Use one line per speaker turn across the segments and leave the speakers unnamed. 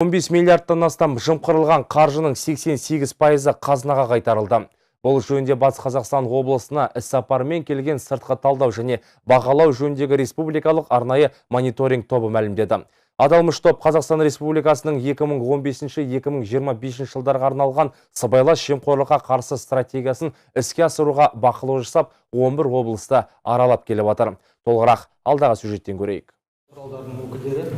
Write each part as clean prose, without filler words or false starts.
15 миллиардтан астам жымқырылған қаржының 88%-ы қазынаға қайтарылды. Бұл жөнінде Батыс Қазақстан облысына іссапармен келген сыртқы талдау және бағалау жөніндегі республикалық арнайы мониторинг тобы мәлімдеді. Аталмыш топ Қазақстан Республикасының 2015-2025 жылдарға арналған сыбайлас жемқорлыққа қарсы стратегиясын іске асыруға бақылау жасап, 11 облысты аралап келіп жатыр. Толығырақ алдағы сюжеттен көрейік.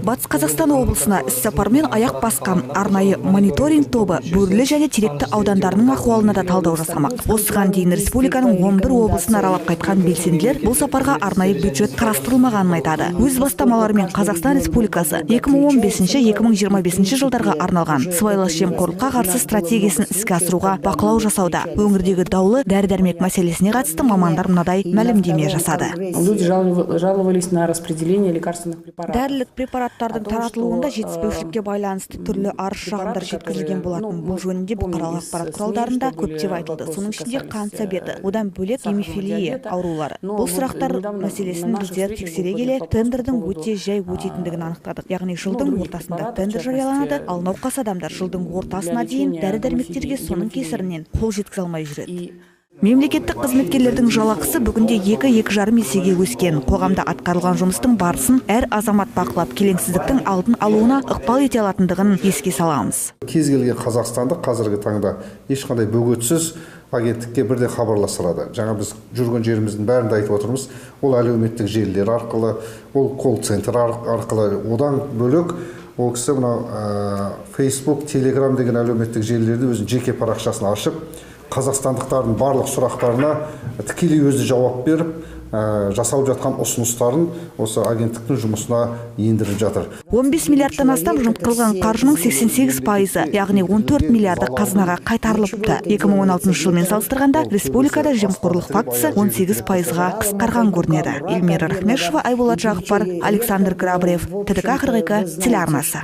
Батыс Қазақстан облысына іссапармен аяқ басқан арнайы мониторинг тобы Бөрлі және Теректі аудандарының ахуалына да талдау жасамақ. Осыған дейін республиканың 11 облысын аралап қайтқан белсенділер бұл сапарға арнайы бюджет қарастырылмағанын айтады. Өз бастамаларымен Қазақстан Республикасы 2015-2025 жылдарға арналған сыбайлас жемқорлыққа қарсы стратегиясын іске асыруға бақылау жасауда. Өңірдегі даулы дәрі-дәрмек мәселесіне қатысты мамандар мынадай мәлімдеме жасады.
Люди жаловались на распределение лекарственных препаратов.
Дәрілік препараттардың таратылуында жетіспеушілікке байланысты түрлі арыз шағымдар жеткізілген болатын. Бұл жөнінде бұқаралық ақпарат құралдарында көптеп айтылды. Соның ішінде қант диабеті, одан бөлек гемофилия аурулары. Бұл сұрақтар мәселесін біздер тексере келе, тендердің өте жай өтетіндігін анықтадық. Яғни жылдың ортасында тендер жарияланады, ал науқас адамдар жылдың ортасына дейін дәрі-дәрмектерге соның кесірінен қол жеткізе алмай жүреді. Мемлекеттік қызметкерлердің жалақысы бүгінде 2-2,5 есеге өскен. Қоғамда атқарылған жұмыстың барысын әр азамат бақылап, келеңсіздіктің алдын алуына ықпал ете алатындығын еске саламыз.
Кез келген қазақстандық қазіргі таңда ешқандай бөгетсіз агенттікке бірден хабарласа алады. Жаңа біз жүрген жеріміздің бәрінде айтып отырмыз, ол әлеуметтік желілер арқылы, ол колл-центр арқылы, одан бөлек ол кісі мынау Facebook, Telegram деген әлеуметтік желілерде өзінің жеке парақшасын ашып, қазақстандықтардың барлық сұрақтарына тікелей өзі жауап беріп, жасалып жатқан ұсыныстарын осы агенттіктің жұмысына ендіріп жатыр.
15 миллиардтан астам жымқырылған қаржының 88%-ы, яғни 14 миллиарды қазынаға қайтарылыпты. 2016 жылмен салыстырғанда республикада жемқорлық фактісі 18%-ға қысқарған көрінеді. Эльмира Рахмешева, Айболат Жағыпар, Александр Грабарев, ТДК 42 телеарнасы.